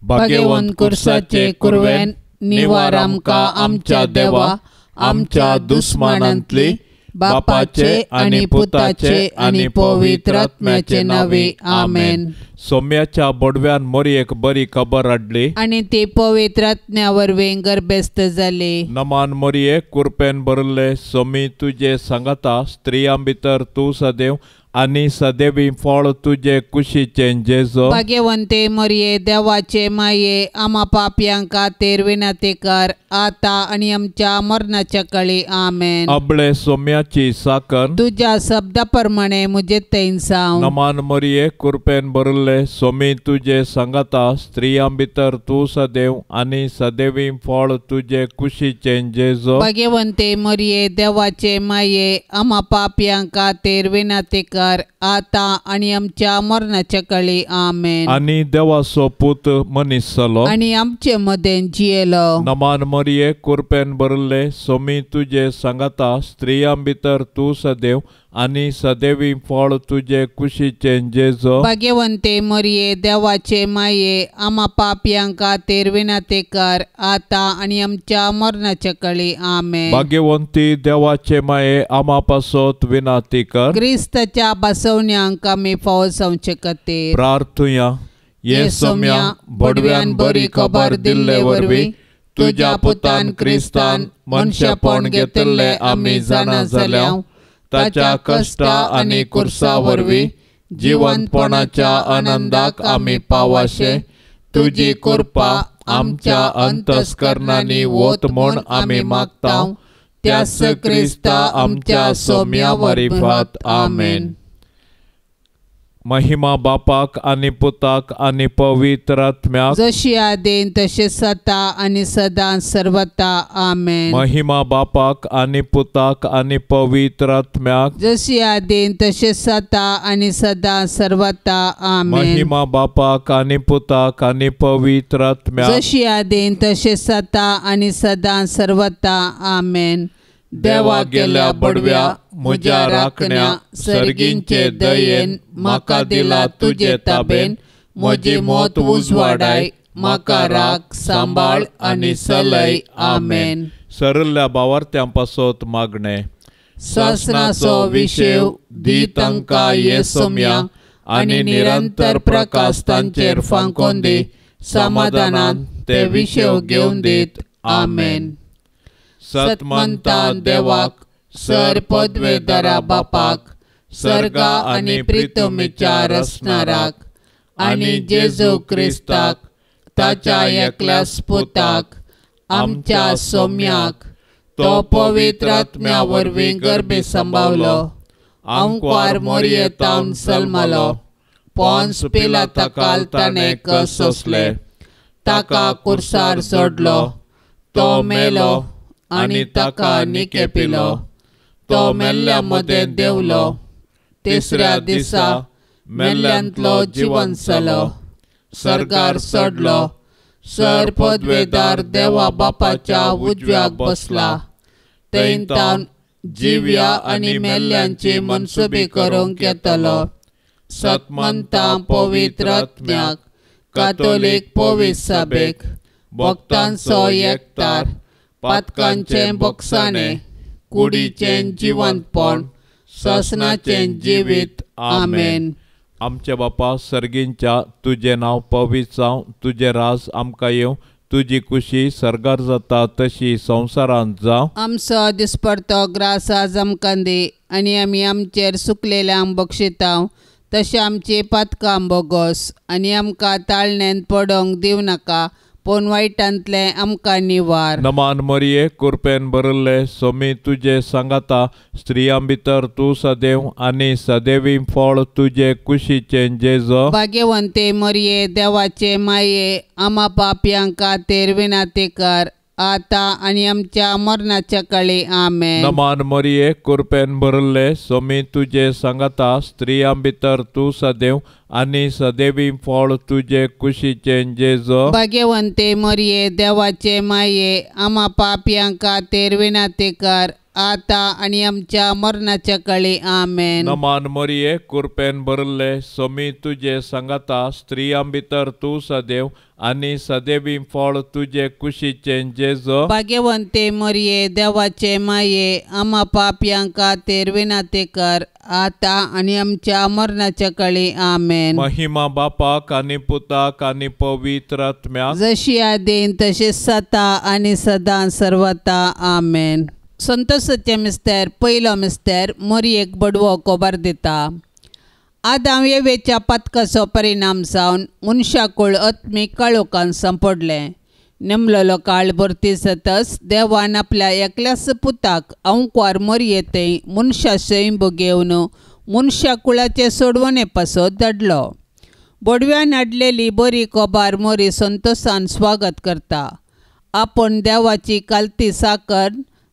भाग्यवंत कुर्साचे कुरवेन निवार आमकां आमच्या देवा आमच्या दुस्मानांतली बापाचे आनी पुताचे आनी पवित्र आत्म्याचे नावे आमेन. सोम्याच्या बोडव्यान मोरयेक बरी खबर हाडली आनी ती पवित्र आत्म्या वरवीं गर्भस्थ जाली. नमान मोरये कुरपेन भरिल्ले सोमी तुजे सांगाता स्त्रियां भितर तूं सदैव आनी सदैवी फळ तुजे कुशीचें जेजो. भाग्यवंते मोरये देवाचे माये आमा पापयां खातीर विनंती कर आतां आनी आमच्या मरणाच्या काळी आमेन. अबळे सोम्याची साकर तुज्या शब्दा प्रमाणे म्हजे थंय जावं. नमान मोरये कुरपेन भरिल्ले सोमी तुजे सांगाता स्त्रियां भितर तूं सदैव आनी सदैवी फळ तुजे कुशीचें जेजो. भाग्यवंते मोरये देवाचे माये आमा पापयां खातीर विनंती कर आतां आनी आमच्या मरणाच्या काळी आमेन. आनी देवाचो पूत मनीस जालो आनी आमचे मदें जियेलो. नमान मोरये कुरपेन भरिल्ले सोमी तुजे सांगाता स्त्रियां भितर तूं सदैव आनी सदैवी फळ तुजे कुशीचें जेजो. भाग्यवंते मोरये देवाचे माये आमा पापयां खातीर विनंती कर आतां आनी आमच्या मरणाच्या काळी आमेन. भाग्यवंती देवाचे माये आमा पासत विनंती कर. क्रिस्ताच्या बसवण्यांक आमी फावो जावचे खातीर प्रार्थुया. ये सोम्या बडव्यान बरी खबर दिल्ले वरवीं तुज्या पुतान क्रिस्तान मनशेपण घेतिल्लें आमी जाणा जाल्या. ताच्या कश्टा आनी कुर्सा वरवीं जिवंतपणाच्या आनंदाक आमी पावाशे तुजी कृपा आमच्या अंतस्करणांनी वत म्हूण आमी मागता. त्याच क्रिस्ता आमच्या सोम्या वरिफात आमेन. महिमा बापाक आनी पुताक आनी पवित्र आत्म्याक जशी आदीन तशें सता आनी सदां सर्वता आमेन. महिमा बापाक आनी पुताक आनी पवित्र आत्म्याक जशी आदीन तशें सता आनी सदां सर्वता आमेन. महिमा बापाक आनी पुताक आनी पवित्र आत्म्याक जशी आदीन तशें सता आनी सदां सर्वता आमेन. देवा गेल्या बडव्या म्हज्या राखण्या सर्गींचे दयेन म्हाका दिला तुजे ताबेन म्हजी मत उजवाडाय म्हाका राख सांबाळ आनी सलय आमेन. सरल्या बावार्थ्यां पासत मागणें. सासणाचो विशेव दी तांकां ये सोम्या आनी निरंतर प्रकाश तांचेर फांकोन दी समाधानान ते विशेव घेवन दीत आमेन. सतमंता देवाक सर पदवेदारा बापाक सर्गा आनी प्रितमीच्या रचणाराक आनी जेजू क्रिस्ताक ताच्या एकल्याच पुताक आमच्या सोम्याक तो पवित्र आत्म्या वरवीं गर्भी सांबावलो आंकवार मोरयेतावन जल्मलो पोन्स पिलाता ताणें कस सोंसले ताका कुर्सार सोडलो तो मेलो आनी ताका निके पिलो तो मेल्ल्या मदें देंवलो तिसऱ्या दिसा मेल्ल्यांतलो जिवंत जालो सर्गार चडलो सर पदवेदार देवा बापाच्या उजव्याक बसला थंय तावन जिव्या आनी मेल्ल्यांची मनसुबी करूंक येतलो. सतमंता पवित्र आत्म्याक कातोलीक पवित्र सभेक भक्तांचो एकतार पातकांचें बोगसाणें कुडीचें जिवंतपण सासणाचें जिवीत आमेन. आमच्या बापा सर्गींच्या तुजें नांव पवित्र जावं तुजें राज आमकां येवं तुजी कुशी सर्गार जाता तशी संवसारांत जावं. आमचो दिसपडतो ग्रास आज आमकां दी आनी आमी आमचेर सुकलेल्यांक बक्षितांव तशें आमची पातकां बोगोस आनी आमकां ताळण्यांत पडोवंक दिवं नाका पूण वायटांतलें आमकां निवार. नमान मरिये कुरपेन भरिल्ले सोमी तुजे सांगाता स्त्रियां भितर तूं सदैव आनी सदैवी फळ तुजे कुशीचें जेजो. भाग्यवंते मरिये देवाचे माये आमा पापयां खातीर विनंती कर आतां आनी आमच्या मरणाच्या काळी आमेन. नमान मरिये कुरपेन भरिल्ले सोमी तुजे सांगाता स्त्रियां भितर तूं सदैव आनी सदैवी फळ तुजे कुशीचें जेजो. भाग्यवंते मरिये देवाचे माये आमा पापयां खातीर विनंती कर आतां आनी आमच्या मरणाच्या काळी. आमेन. नमान मरिये, कृपेन भरले, सोमी तुजे सांगाता, स्त्रियां भितर तूं सदैव आनी सदैवी फळ तुजे कुशीचें जेजू. भाग्यवंते मरिये, देवाचे माये, आमा पापयां खातीर विनंती कर, आतां आनी आमच्या मरणाच्या काळी. आमेन. महिमा बापाक आनी पुताक आनी पवित्र आत्म्याक, जशी आदीन तशी सता आनी सदां सर्वता. आमेन. संतोषाचे मिस्तेर पयलो मिस्तेर मोरयेक बडवो कोबार दिता. आदाम येवेच्या पातकाचो परिणाम जावन मनशाकूळ आत्मीक काळोखान सांपडलें. नेमलेलो काळ भरती जातच देवान आपल्या एकल्याच पुताक अंकवार मोरयेतय मनशा सैंब घेवन मनशाकुळाचे सोडवणे पासत धाडलो. बोडव्यान हाडलेली बरी कोबार मोरी संतोषान स्वागत करता. आपूण देवाची कालती साकर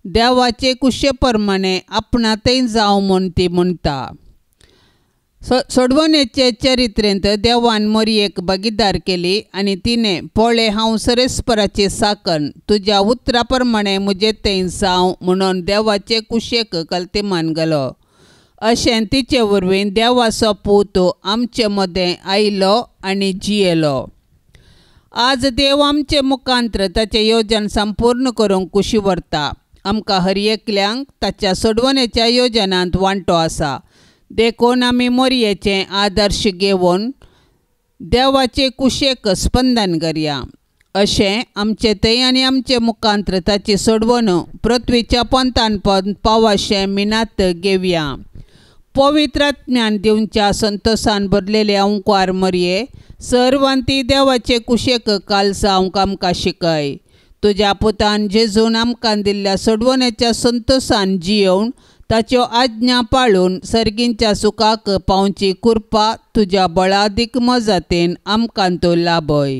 देवाचे कुशे प्रमाणे आपणातय जावं म्हूण ती म्हणटा. सोडवणेचे चरित्रेंत देवान मोरयेक भागीदार केली आनी तिणें पळय हांव सरेस्पराची साकन तुज्या उतरा प्रमाणे म्हजे थंय जावं म्हणून देवाचे कुशेक कल्तिमान घालो. अशें तिचे वरवीं देवाचो पूत आमचे मदें आयलो आनी जियेलो. आज देव आमचे मुखांत्र ताचें योजन संपूर्ण करूंक कुशी व्हरता. आमकां हर एकल्यांक ताच्या सोडवणेच्या योजनांत वांटो आसा. देखून आमी मोरयेचें आदर्श घेवन देवाचे कुशेक स्पंदन करया. अशें आमचे थंय आनी आमचे मुखांत्र ताची सोडवण पृथ्वीच्या पंथान पावाशें मिनात घेवया. पवित्र आत्म्यान दिवच्या संतोषान भरलेले अंकवार मोरये सर्वांती देवाचे कुशेक काल जावंक आमकां शिकय. तुज्या पुतान जेजून आमकां दिल्ल्या सोडवणेच्या संतोषान जियोवन ताच्यो आज्ञा पाळून सर्गींच्या सुखाक पावची कृपा तुज्या बळादीक मजतीन आमकां तूं लाभय.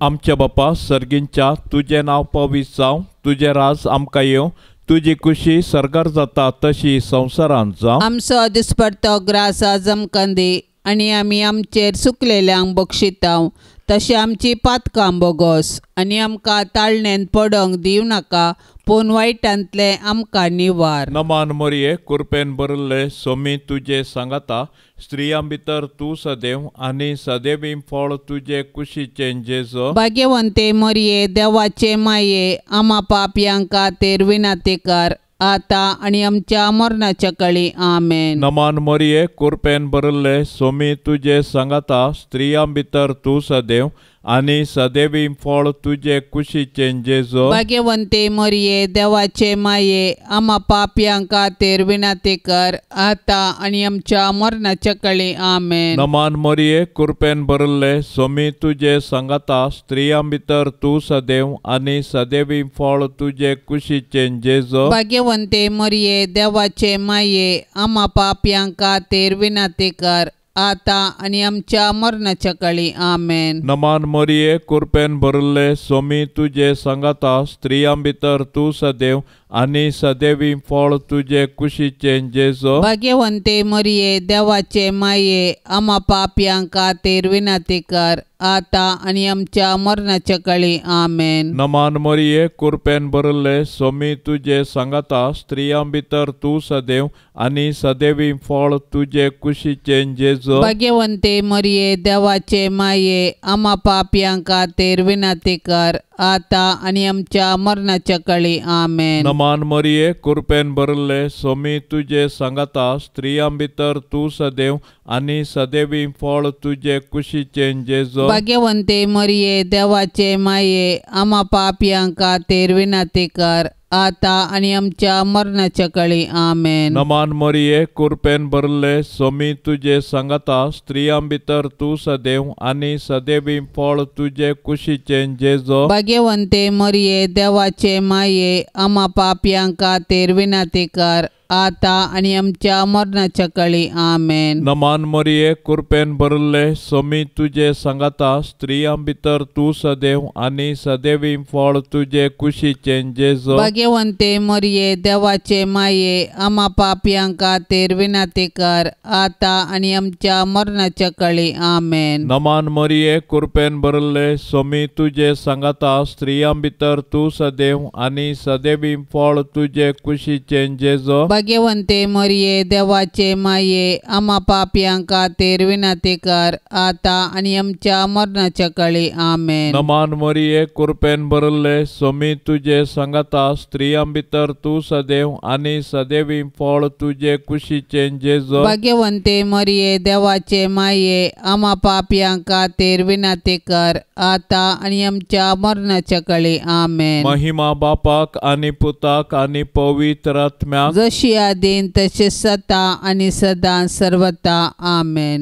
आमच्या बापा सर्गींच्या, तुजें नांव पवित्र जावं, तुजें राज आमकां येवं, तुजी कुशी सर्गार जाता तशी संवसारांत जावं. आमचो दिसपडतो ग्रास आज आमकां दी आनी आमी आमचेर सुकलेल्यांक बक्षितांव तशें आमची पातकां बोगोस आनी आमकां ताळणेन पडोंक दिवं नाका पूण वायटांतलें आमकां निवार. नमान मोरये, कृपेन भरले, सोमी तुजे सांगाता, स्त्रियां भितर तूं सदैव आनी सदैवी फळ तुजे कुशीचें जेजू. भाग्यवंते मोरये, देवाचे माये, आमा पापयां खातीर विनंती कर, आतां आनी आमच्या मरणाच्या काळी. आमेन. नमान मोरये, कृपेन भरले, सोमी तुजे सांगाता, स्त्रियां भितर तूं सदैव आनी सदैवी फळ तुजे कुशीचें जेजू. भाग्यवंते मोरये, देवाचे माये, आमा पापयां खातीर विनंती कर, आतां आनी आमच्या मरणाच्या काळी. आमेन. नमान मोरये, कृपेन भरले, सोमी तुजे सांगाता, स्त्रियां भितर तूं सदैव आनी सदैवी फळ तुजे कुशीचें जेजू. भाग्यवंते मोरये, देवाचे माये, आमा पापयां खातीर विनंती कर, आतां आनी आमच्या मरणाच्या काळी. आमेन. नमान मोरये, कृपेन भरले, सोमी तुजे सांगाता, स्त्रियां भितर तूं सदैव आनी सदैवी फळ तुजे कुशीचें जेजू. भाग्यवंते मोरये, देवाचे माये, आमा पापयां खातीर विनंती कर, आतां आनी आमच्या मरणाच्या काळी. आमेन. नमान मोरये, कृपेन भरले, सोमी तुजे सांगाता, स्त्रियां भितर तूं सदैव आनी सदैवी फळ तुजे कुशीचें जेजू. भाग्यवंते मोरये, देवाचे माये, आमा पापयां खातीर विनंती कर, आतां आनी आमच्या मरणाच्या काळी. आमेन. नमान मोरये, कृपेन भरले, सोमी तुजे सांगाता, स्त्रियां भितर तूं सदैव आनी सदैवी फळ तुजे कुशीचें जेजू. भाग्यवंते मोरये, देवाचे माये, आमा पापयां खातीर विनंती कर, आतां आनी आमच्या मरणाच्या काळी. आमेन. नमान मोरये, कृपेन भरले, सोमी तुजे सांगाता, स्त्रियां भितर तूं सदैव आनी सदैवी फळ तुजे कुशीचें जेजू. भाग्यवंते मोरये, देवाचे माये, आमा पापयां खातीर विनंती कर, आतां आनी आमच्या मरणाच्या काळी. आमेन. नमान मरिये, कृपेन भरिल्ले, स्वामी तुजे सांगाता, स्त्रियां भितर तूं सदैव आनी सदैवी फळ तुजे कुशीचें जेजू. भाग्यवंते मरिये, देवाचे माये, आमा पापयां खातीर विनंती कर, आतां आनी आमच्या मरणाच्या काळी. आमेन. नमान मरिये, कृपेन भरिल्ले, स्वामी तुजे सांगाता, स्त्रियां भितर तूं सदैव आनी सदैवी फळ तुजे कुशीचें जेजू. भाग्यवंते मरिये, देवाचे माये, आमा पापयां खातीर विनंती कर, आतां आनी आमच्या मरणाच्या काळी. आमेन. नमान मरिये, कृपेन भरिल्ले, स्वामी तुजे सांगाता, स्त्रियां भितर तूं सदैव आनी सदैवी फळ तुजे कुशीचें जेजू. भाग्यवंते मरिये, देवाचे माये, आमा पापयां खातीर विनंती कर, आतां आनी आमच्या मरणाच्या काळी. आमेन. महिमा बापाक आनी पुताक आनी पवित्र आत्म्याक, जशी आदीन तशी सता आनी सदां सर्वता. आमेन.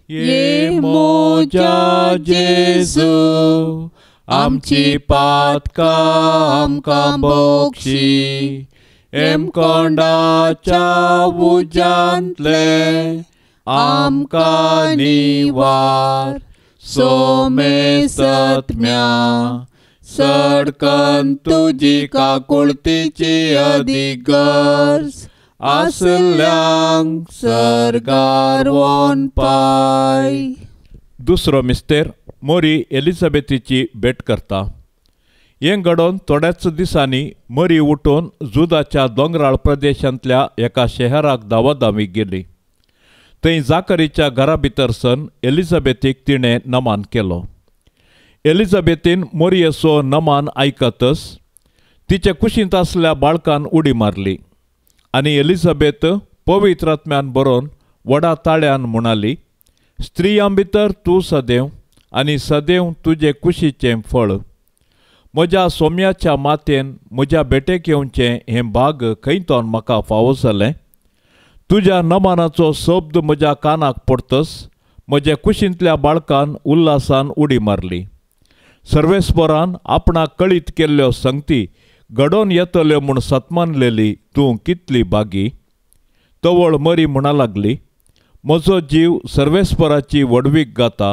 ये म्हज्या जेजू, आमची पातकां आमकां बक्षी, हेमकोंडाच्या उज्यांतले आमकां निवार, सोमेसत्म्या सडकन तुजी काकुळतीची अदीक गरज आसल्यांक सर्गार वोन पाय. दुसरो मिस्तेर मोरी एलिझाबेथीची भेट करता. हें घडोवन थोड्याच दिसांनी मरी उठून जुदाच्या दोंगराळ प्रदेशांतल्या एका शहराक धांवाधांवी गेली. थंय जाकरीच्या घरा भितर सन एलिझाबेथीक तिणें नमान केलो. एलिझाबेथीन मोरयेचो नमान आयकतच तिचे कुशींत आसल्या बाळकान उडी मारली आनी एलिझाबेथ पवित्र आत्म्यान बरोवन व्हडा ताळ्यान म्हणाली, स्त्रियां भितर तूं सदैव आनी सदैव तुजे कुशीचें फळ. म्हज्या सोम्याच्या मातेन म्हज्या भेटेक येवचें हें भाग खंय तोन म्हाका फावो जालें. तुज्या नमानाचो शब्द म्हज्या कानाक पडतच म्हज्या कुशींतल्या बाळकान उल्हासान उडी मारली. सर्वेस्परान आपणाक कळीत केल्ल्यो संगती घडोवन येतल्यो म्हूण सतमानलेली तूं कितली बागी. तवळ मरी म्हणा लागली, म्हजो जीव सर्वेस्पराची व्हडवीक गाता,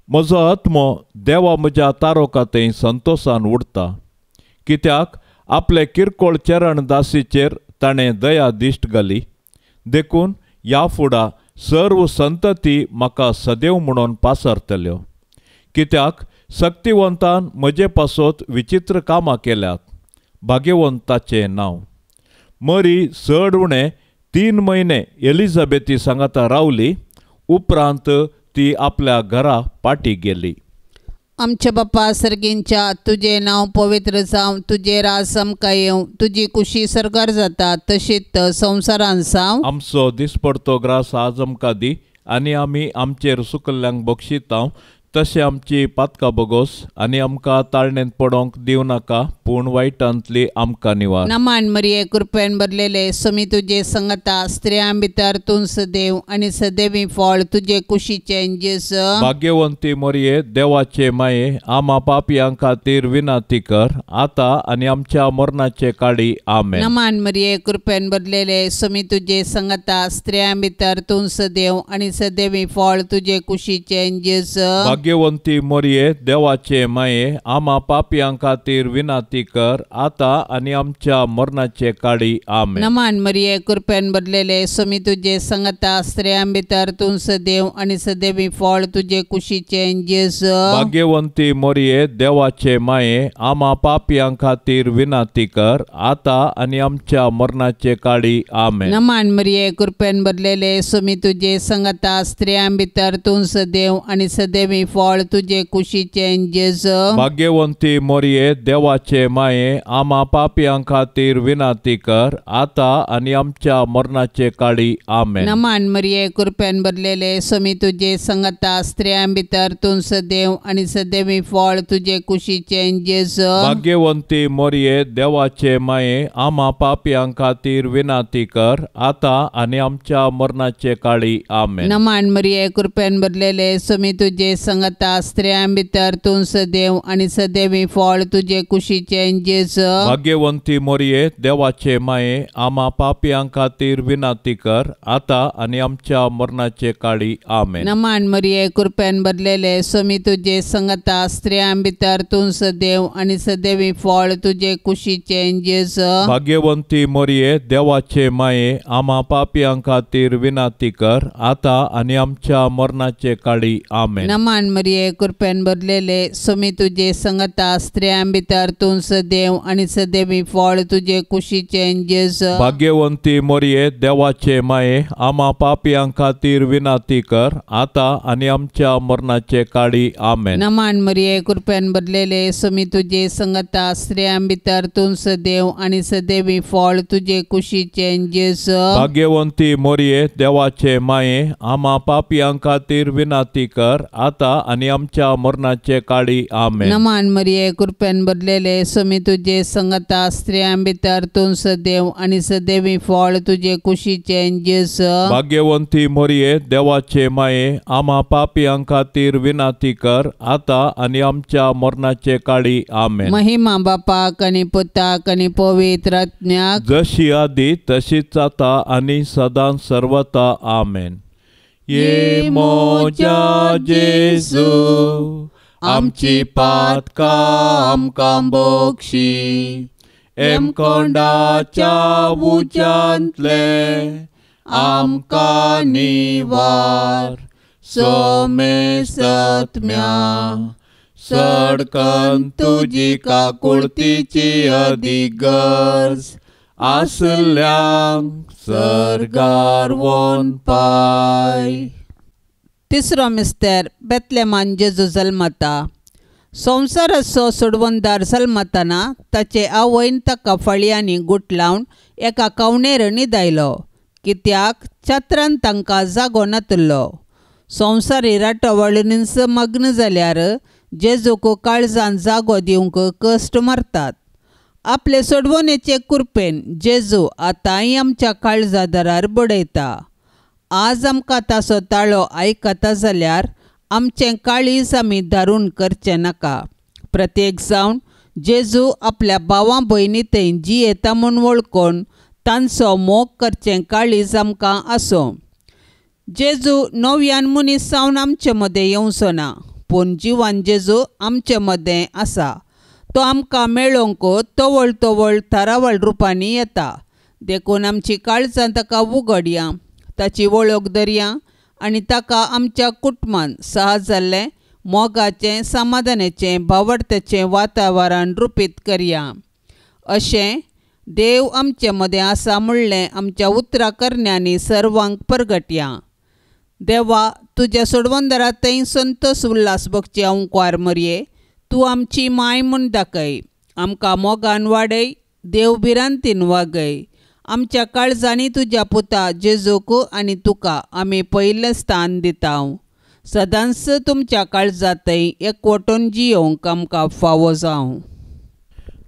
म्हजो आत्मो देवा म्हज्या तारोका थंय संतोशान उडता, कित्याक आपले किरकोळ चरण दासीचेर ताणें दया दिश्ट घाली. देखून ह्या फुडा सर्व संतती म्हाका सदैव म्हणून पासरतल्यो, कित्याक शक्तिवंतान म्हजे पासत विचित्र कामां केल्यात. भाग्यवंताचें नांव. मरी चड उणें 3 म्हयने एलिझाबेथी सांगाता रावली. उपरांत ती आपल्या घरा पाटी गेली. आमच्या बापा सर्गींच्या, तुजें नांव पवित्र जावं, तुजें राज आमकां येवं, तुजी कुशी सर्गार जाता तशीच संवसारान जावं. आमचो दिसपडतो ग्रास आज आमकां दी आनी आमी आमचेर सुकल्ल्यांक बक्षितांव तशें आमची पातकां बोगोस आनी आमकां ताळणेंत पडोवंक दिवं नाका, पूण वायटांतली आमकां निवार. नमान मरिये, कृपेन भरलेले, स्वामी तुजे संगता, स्त्रियां भितर तूं सदैव आनी सदैवी फळ तुजे कुशीचें जेजू. भाग्यवंती मरिये, देवाचे माये, आमा पापयां खातीर विनंती कर, आतां आनी आमच्या मरणाचे काळी. आमेन. नमान मरिये, कृपेन भरलेले, स्वामी तुजे संगता, स्त्रियां भितर तूं सदैव आनी सदैवी फळ तुजे कुशीचें जेजू. भाग्यवंती मरिये, देवाचे माये, आमा पापयां खातीर विनंती कर, आतां आनी आमच्या मरणाचे काळी. आमेन. नमान मरिये, कृपेन भरलेले, स्वामी तुजे संगता, स्त्रियां भितर तूं सदैव आनी सदैवी फळ तुजे कुशीचें जेजू. भाग्यवंती मरिये, देवाचे माये, आमा पापयां खातीर विनंती कर, आतां आनी आमच्या मरणाचे काळी. आमेन. नमान मरिये, कृपेन भरलेले, स्वामी तुजे संगता, स्त्रियां भितर तूं सदैव आनी सदैवी फळ तुजे कुशीचें जेजू. भाग्यवंती मरिये, देवाचे माये, आमा पापयां खातीर विनंती कर, आतां आनी आमच्या मरणाचे काळी. आमेन. नमान मरिये, कृपेन भरलेले, स्वामी तुजे संगता, स्त्रियां भितर तूं सदैव आनी सदैवी फळ तुजे कुशीचें जेजू. भाग्यवंती मरिये, देवाचे माये, आमा पापयां खातीर विनंती कर, आतां आनी आमच्या मरणाचे काळी. आमेन. नमान मरिये, कृपेन भरलेले, स्वामी तुजे संगता, संगता स्त्रियां भितर तूं सदैव आनी सदैवी फळ तुजे कुशीचें जेजू. भाग्यवंती मोरये देवाचे माये आमा पापयां खातीर विनंती कर आतां आनी आमच्या मरणाचे काळी. आमेन. नमान मरिये कृपेन भरलेले स्वामी तुजे संगता स्त्रियां भितर तूं सदैव आनी सदैवी फळ तुजे कुशीचें जेजू. भाग्यवंती मोरये देवाचे माये आमा पापयां खातीर विनंती कर आतां आनी आमच्या मरणाचे काळी. आमेन. नमान मरिये कृपेन भरलेले स्वामी तुजे संगता स्त्रियां भितर तूं सदैव आनी सदैवी फळ तुजे कुशीचें जेजू. भाग्यवंती मोरये देवाचे माये आमा पापयां खातीर विनंती कर आतां आनी आमच्या मरणाचे काळी. आमेन. नमान मरिये कृपेन भरलेले स्वामी तुजे संगता स्त्रियां भितर तूं सदैव आनी सदैवी फळ तुजे कुशीचें जेजू. भाग्यवंती मोरये देवाचे माये आमा पापयां खातीर विनंती कर आतां आनी आमच्या मरणाचे काळी. आमेन. नमान मरिये कृपेन भरलेले स्वामी तुजे संगता स्त्रियां भितर तूं सदैव आनी सदैवी फळ तुजे कुशीचें जेजू. भाग्यवंती मोरये देवाचे माये आमा पापयां खातीर विनंती कर आतां आनी आमच्या मरणाचे काळी. आमेन. महिमा बापाक आनी पुताक आनी पवित्र आत्म्याक, जशी आदी तशीच आतां आनी सदां सर्वता. आमेन. ये मोजा जेजू आमची पातकां आमकां बक्षी, एमकोंडाच्या उज्यांतले आमकां निवार, सोमेसत्म्या सडकन तुजी काकुळतीची अदीक गरज आसल्यांक सर्गार वोन पाय. तिसरो मिस्तेर बेतलेमान जेजू जल्मता. संवसाराचो सोडवणदार जल्मतना ताचे आवयन ताका फळयांनी गुट लावन एका कवणेर न्हिदायलो, कित्याक छत्रान तांकां जागो नातिल्लो. संवसारी राटावळींच मग्न जाल्यार जेजूक काळजान जागो दिवंक कश्ट मारतात. आपले सोडवणेचे कृपेन जेजू आतांय आमच्या काळजा दारार बडयता. आज आमकां ताचो ताळो आयकता जाल्यार आमचें काळीज आमी धारून करचें नाका. प्रत्येक जावन जेजू आपल्या भावां भयणी थंय जियेता म्हूण वळखून तांचो मोग करचें काळीज आमकां आसूं. जेजू नव्यान मनीस जावन आमचे मदें येवचो ना, पूण जिवान जेजू आमचे मदें आसा. तो आमकां मेळोवंक तवळ तवळ थारावळ रुपांनी येता. देखून आमची काळजां ताका उगडया, ताची वळख धरया आनी ताका आमच्या कुटुंबान सहज जाल्लें मोगाचें, समाधानाचें, भावार्थाचें वातावरण रुपीत करया. अशें देव आमचे मदें आसा म्हणलें आमच्या उतरां करण्यांनी सर्वांक परगटया. देवा, तुज्या सोडवणदारा थंय संतोस उल्हास भोगचे अंकवार मरये, तूं आमची माय म्हूण दाखय. आमकां मोगान वाडय, देव भिरांतीन वागय. आमच्या काळजांनी तुज्या पुता जेजूक आनी तुका आमी पयलें स्थान दिता. सदांच तुमच्या काळजांतय एकवटून जियोवंक आमकां फावो जावं.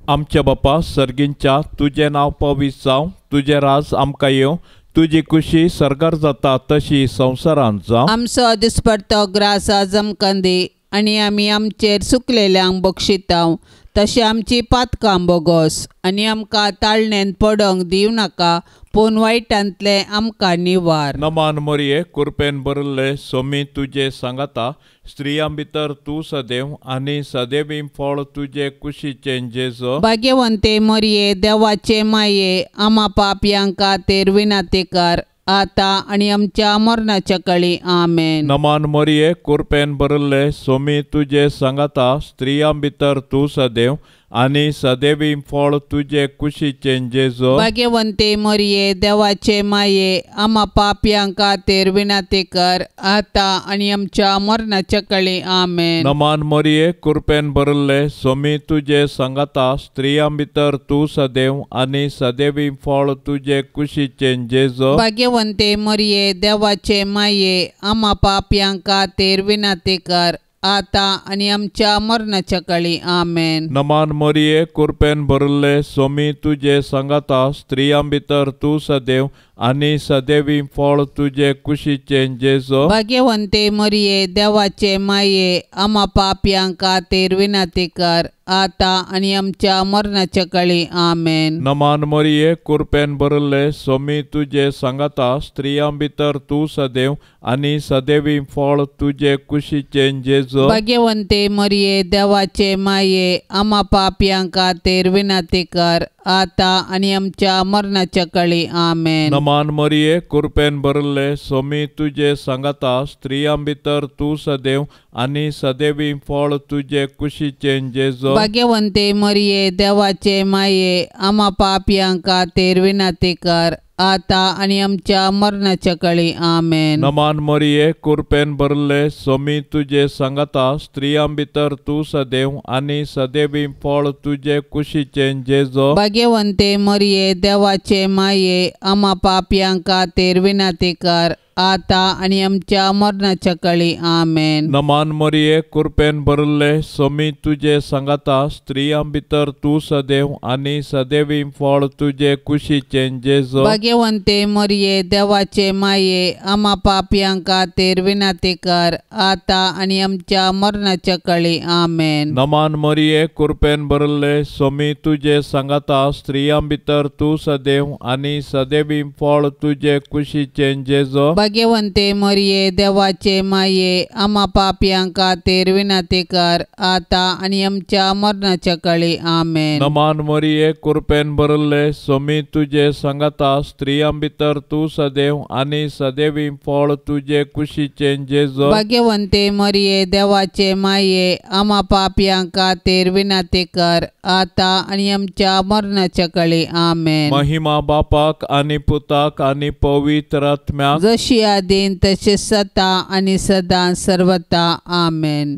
आमच्या बापा सर्गींच्या, तुजें नांव पवित्र जावं, तुजें राज आमकां येवं, तुजी खुशी सर्गार जाता तशी संवसारांत जावं. आमचो दिसपडतो ग्रास आज आमकां दी आनी आमी आमचेर सुकलेल्यांक बक्षितांव तशें आमची पातकां बोगोस आनी आमकां ताळणेन पडोंक दिवं नाका, पूण वायटांतलें आमकां निवार. नमान मरिये कुरपेन भरिल्ले सोमी तुजे सांगाता, स्त्रियां भितर तूं सदैव आनी सदैवी फळ तुजे कुशीचें जेजू. भाग्यवंते मरिये देवाचे माये आमा पापयांक खातीर विनंती कर आतां आनी आमच्या मरणाच्या कळी. आमेन. नमान मरिये कुरपेन भरिल्ले सोमी तुजे सांगाता, स्त्रियां भितर तूं सदैव आनी सदैवी फळ तुजे कुशीचें जेजू. भाग्यवंते मरिये देवाचे माये आमा पापयांक खातीर विनंती कर आतां आनी आमच्या मरणाच्या कळी. आमेन. नमान मरिये कुरपेन भरिल्ले सोमी तुजे सांगाता, स्त्रियां भितर तूं सदैव आनी सदैवी फळ तुजे कुशीचें जेजू. भाग्यवंते मरिये देवाचे माये आमा पापयांक खातीर विनंती कर आतां आनी आमच्या मरणाच्या कळी. आमेन. नमान मरिये कुरपेन भरिल्ले सोमी तुजे सांगाता, स्त्रियां भितर तूं सदैव आनी सदैवी फळ तुजे कुशीचें जेजो। भाग्यवंते मरिये देवाचे माये आमा पापयां खातीर विनंती कर आता आनी आमच्या मरणाच्या काळी आमेन। नमान मरिये कृपेन भरिल्ले स्वामी तुजे सांगाता स्त्रियां भितर तूं सदैव आनी सदैवी फळ तुजे कुशीचें जेजो। भाग्यवंते मरिये देवाचे माये आमा पापयां खातीर विनंती कर आता आनी आमच्या मरणाच्या काळी आमेन। नमान मरिये कृपेन भरिल्ले स्वामी तुजे सांगाता स्त्रियां भितर तूं सदैव आनी सदैवी फळ तुजे कुशीचें जेजो। भाग्यवंते मरिये देवाचे माये आमा पापयां खातीर विनंती कर आता आनी आमच्या मरणाच्या काळी आमेन। नमान मरिये कृपेन भरिल्ले स्वामी तुजे सांगाता स्त्रियां भितर तूं सदैव आनी सदैवी फळ तुजे कुशीचें जेजो। भाग्यवंते मरिये देवाचे माये आमा पापयां खातीर विनंती कर आता आनी आमच्या मरणाच्या काळी आमेन। नमान मरिये कृपेन भरिल्ले स्वामी तुजे सांगाता स्त्रियां भितर तूं सदैव आनी सदैवी फळ तुजे कुशीचें जेजो। भाग्यवंते मरिये देवाचे माये आमा पापयां खातीर विनंती कर आता आनी आमच्या मरणाच्या काळी आमेन। नमान मरिये कृपेन भरिल्ले स्वामी तुजे सांगाता स्त्रियां भितर तूं सदैव आनी सदैवी फळ तुजे कुशीचें जेजो। भाग्यवंते मरिये देवाचे माये आमा पापयां खातीर विनंती कर आता आनी आमच्या मरणाच्या काळी आमेन। नमान मरिये कृपेन भरिल्ले स्वामी तुजे सांगाता स्त्रियां भितर तूं सदैव आनी सदैवी फळ तुजे कुशीचें जेजो। भाग्यवंते मरिये देवाचे माये आमा पापयां खातीर विनंती कर आता आनी आमच्या मरणाच्या काळी आमेन। महिमा बापाक आनी पुताक आनी पवित्र आत्म्याक, जशी आदीन तशी सता आनी सदां सर्वता आमेन।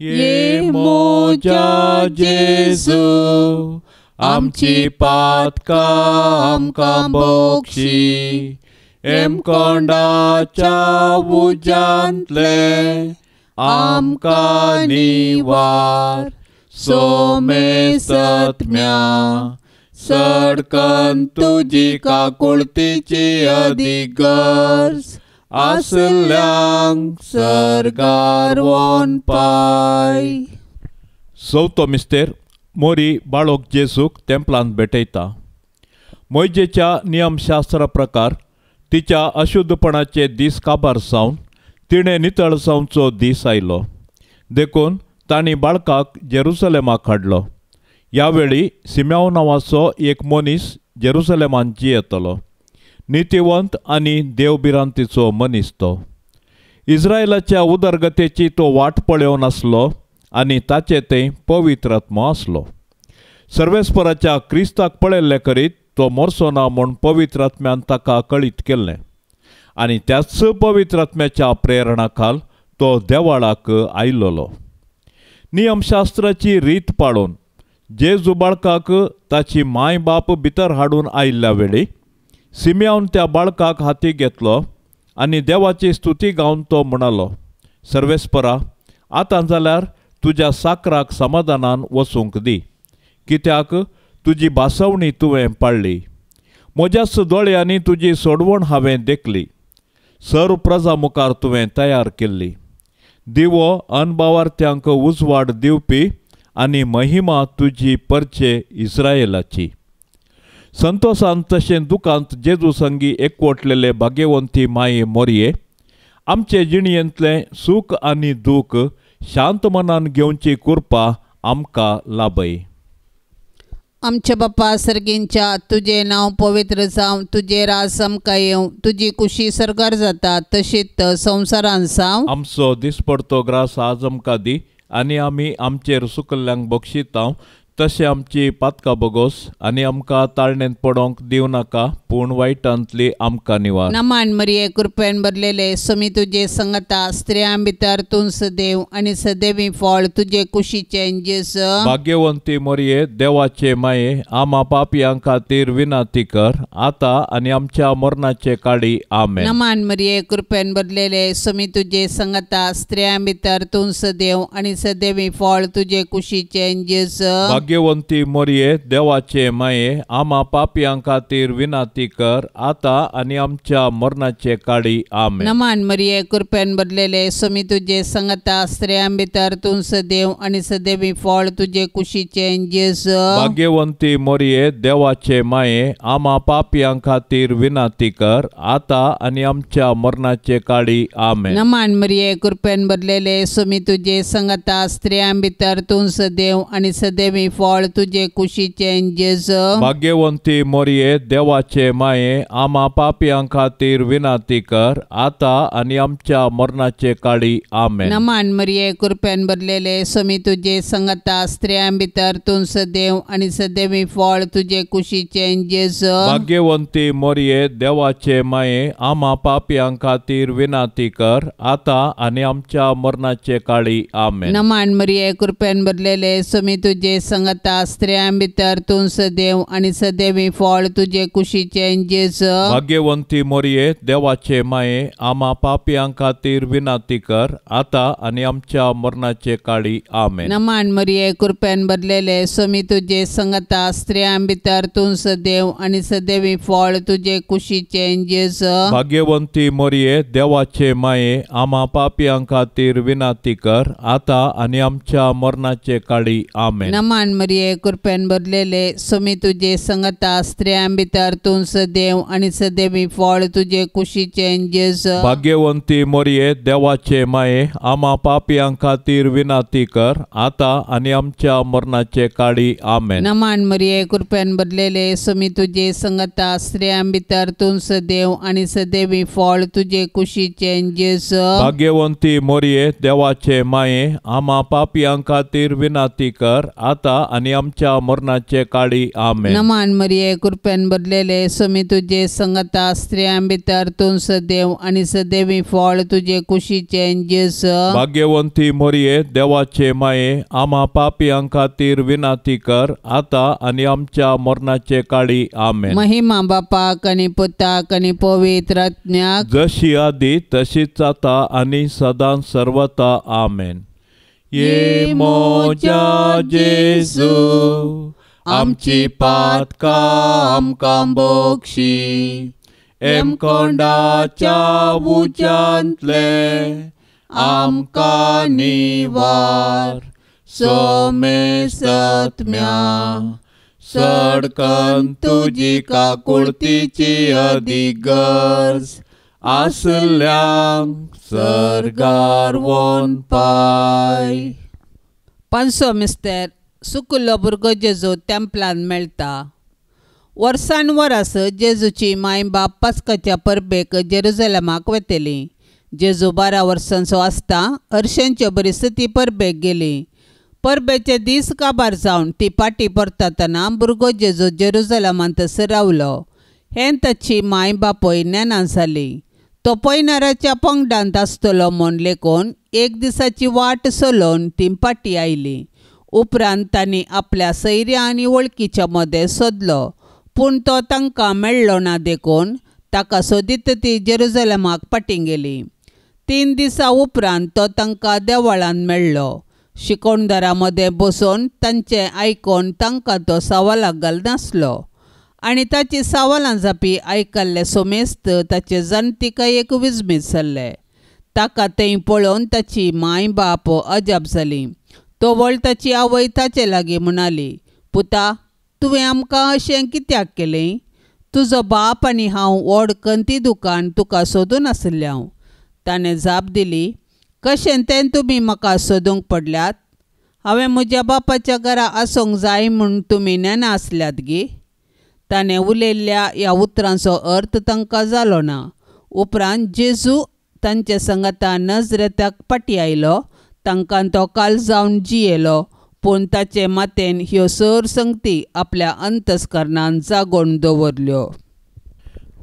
ये मोजा जेजू आमची पातकां आमकां बोक्षी, हेमकोंडाच्या उज्यांतले आमकां निवार, सोमेसत्म्या सडकन तुजी काकुळतीची अदीक गरज आसल्यांक सर्गार वोन पाय। चवथो मिस्तेर मोरी बाळोक जेजूक तेंपलांत भेटयता। मोयजेच्या नियमशास्त्रा प्रकार तिच्या अशुद्धपणाचे दीस काबार जावन तिणें नितळ जावचो दीस आयलो, देखून तांणी बाळकाक जेरुसलेमाक हाडलो। ह्या वेळी सिम्याव नांवाचो एक मनीस जेरुसलेमांत जियेतलो, नितीवंत आनी देवभिरांतीचो मनीस तो। इस्रायलाच्या उदरगतेची तो वाट पळोवन आसलो आनी ताचे थंय पवित्र आत्मो आसलो। सर्वेस्पराच्या क्रिस्ताक पळयल्ले करीत तो मरचो ना म्हूण पवित्र आत्म्यान ताका कळीत केल्लें आनी त्याच पवित्र आत्म्याच्या प्रेरणा खाल तो देवाळाक आयलोलो। नियमशास्त्राची रीत पाळून जेजू बाळकाक ताची माय बाप भितर हाडून आयिल्ल्या वेळी सिम्यावन त्या बाळकाक हाती घेतलो आनी देवाची स्तुती गावन तो म्हणालो, सर्वेस्परा आतां जाल्यार तुज्या साकराक समाधानान वचूंक दी, कित्याक तुजी भासवणी तुवें पाळ्ळी, म्हज्याच दोळ्यांनी तुजी सोडवण हांवें देखली, सर्व प्रजा मुखार तुवें तयार केल्ली, दिवो अनभावार्थ्यांक उजवाड दिवपी आनी महिमा तुजी परचे इस्रायलाची। संतोषान तशें दुखांत जेजू संगी एकवटलेले भाग्यवंती माये मोरये आमचे जिणयेंतलें सूख आनी दूख शांत मनान घेवची कृपा आमकां लाभय। आमच्या बापा सर्गींच्या तुजें नांव पवित्र जावं, तुजें राज आमकां येवं, तुजी कुशी सर्गार जाता तशीच संवसारान जावं। आमचो दिसपडतो ग्रास आज आमकां दी आनी आमी आमचेर सुकल्ल्यांक बक्षितांव तशें आमची पातकां बोगोस आनी आमकां ताळणेंत पडोंक दिवं नाका, पूण वायटांतली आमकां निवार। नमान मरिये कृपेन भरलेले स्वामी तुजे संगता, स्त्रियां भितर तूं सदैव आनी सदैवी फळ तुजे कुशीचें जेजू। भाग्यवंती मरिये देवाचे माये आमा पापयां खातीर विनंती कर आतां आनी आमच्या मरणाचे काळी आमेन। नमान मरिये कृपेन भरलेले स्वामी तुजे संगता, स्त्रियां भितर तूं सदैव आनी सदैवी फळ तुजे कुशीचें जेजू। भाग्यवंती मोरये देवाचे माये आमा पापयां खातीर विनाती कर आतां आनी आमच्या मरणाचे काळी आमेन। नमान मरिये कृपेन भरलेले स्वामी तुजे संगता स्त्रियां भितर तूं सदैव आनी सदैवी फळ तुजे कुशीचें जेजू। भाग्यवंती मोरये देवाचे माये आमा पापयां खातीर विनाती कर आतां आनी आमच्या मरणाचे काळी आमेन। नमान मरिये कृपेन भरलेले स्वामी तुजे संगता स्त्रियां भितर तूं सदैव आनी सदैवी फळ तुजे कुशीचें जेजू। भाग्यवंती मोरये देवाचे माये आमा पापयां खातीर विनाती कर आतां आनी आमच्या मरणाचे काळी आमेन। नमान मरिये कृपेन भरलेले स्वामी तुजे संगता स्त्रियां भितर तूं सदैव आनी सदैवी फळ तुजे कुशीचें जेजू। भाग्यवंती मोरये देवाचे माये आमा पापयां खातीर विनाती कर आतां आनी आमच्या मरणाचे काळी आमेन। नमान मरिये कृपेन भरलेले स्वामी तुजे संगता स्त्रियां भितर तूं सदैव आनी सदैवी फळ तुजे कुशीचें जेजू। भाग्यवंती मोरये देवाचे माये आमा पापयां खातीर विनाती कर आतां आनी आमच्या मरणाचे काळी आमेन। नमान मरिये कृपेन भरलेले स्वामी तुजे संगता स्त्रियां भितर तूं सदैव आनी सदैवी फळ तुजे कुशीचें जेजू। भाग्यवंती मोरये देवाचे माये आमा पापयां खातीर विनाती कर आतां आनी आमच्या मरणाचे काळी आमेन। नमान मरिये कृपेन भरलेले स्वामी तुजे संगता स्त्रियां भितर तूं सदैव आनी सदैवी फळ तुजे कुशीचें जेजू। भाग्यवंती मोरये देवाचे माये आमा पापयां खातीर विनाती कर आतां आनी आमच्या मरणाचे काळी आमेन। नमान मरिये कृपेन भरलेले स्वामी तुजे संगता स्त्रियां भितर तूं सदैव आनी सदैवी फळ तुजे कुशीचें जेजू। भाग्यवंती मोरये देवाचे माये आमा पापयां खातीर विनाती कर आतां आनी आमच्या मरणाचे काळी आमेन। नमान मरिये कृपेन भरलेले स्वामी तुजे संगता स्त्रियां भितर तूं सदैव आनी सदैवी फळ तुजे कुशीचें जेजू। भाग्यवंती मोरये देवाचे माये आमा पापयां खातीर विनाती कर आतां आनी आमच्या मरणाचे काळी आमेन। महिमा बापाक आनी पुताक आनी पवित्र आत्म्याक, जशी आदी तशीच आतां आनी सदां सर्वता आमेन। ये मोजा जेजू आमची पातकां आमकां बोक्षी एमकोंडाच्या उज्यांतले आमकां निवार सोमेसत्म्या सडकन तुजी काकुळतीची अदीक गरज आसल्यांक सर्गार वोन पाय। पांचसो मिस्तर सुकुल्लो भुरगो जेजू तेंपलान मेळटा। वर्सान वरास जेजूची माय बाप पास्काच्या परबेक जेरुजलमाक वेतली। जेजू 12 वर्सांचो आसता हरशांचे बरीच ती परबेक गेली। परबेचे दीस काबार जावन ती पाटी परतातना भुरगो जेजू जेरुजलमांत रावलो। हें ताची माय बापूय नेना जाली। तो पयनाराच्या पंगडांत आसतलो म्हूण लेखून एक दिसाची वाट चलोवन ती पाटी आयली। उपरांत तांणी आपल्या सैऱ्या आनी वळखीच्या मदें सोदलो, पूण तो तांकां मेळ्ळो ना देखून ताका सोदीत ती जेरुजलमाक फाटीं गेली। 3 दिसां उपरांत तो तांकां देवळांत मेळ्ळो। शिकोणदारां मदें बसून तांचें आयकून तांकां तो सवालाक घालनासलो आनी ताची सवालां जापी आयकल्ले सोमेस्त ताचे जाणतिकायेक विजमीत जाल्ले। ताका थंय पळोवन ताची माय बाप अजाप जाली। तोवळ ताची आवय ताचे लागीं म्हणाली, पुता तुवें आमकां अशें कित्याक केलें? तुजो बाप आनी हांव व्हड कंती दुकान तुका सोदून आशिल्लें हांव। ताणें जाप दिली, कशें तें तुमी म्हाका सोदूंक पडल्यात? हांवें म्हज्या बापाच्या घरा आसूंक जाय म्हूण तुमी नेना आसल्यात गी? ताणें उलयल्ल्या ह्या उतरांचो अर्थ तांकां जालो ना। उपरांत जेजू तांचे संगता नजरेताक फाटीं आयलो। तांकां तो काल जावन जियेलो, पूण ताचे मातेन ह्यो सर संगती आपल्या अंतस्करणान जागोवन दवरल्यो।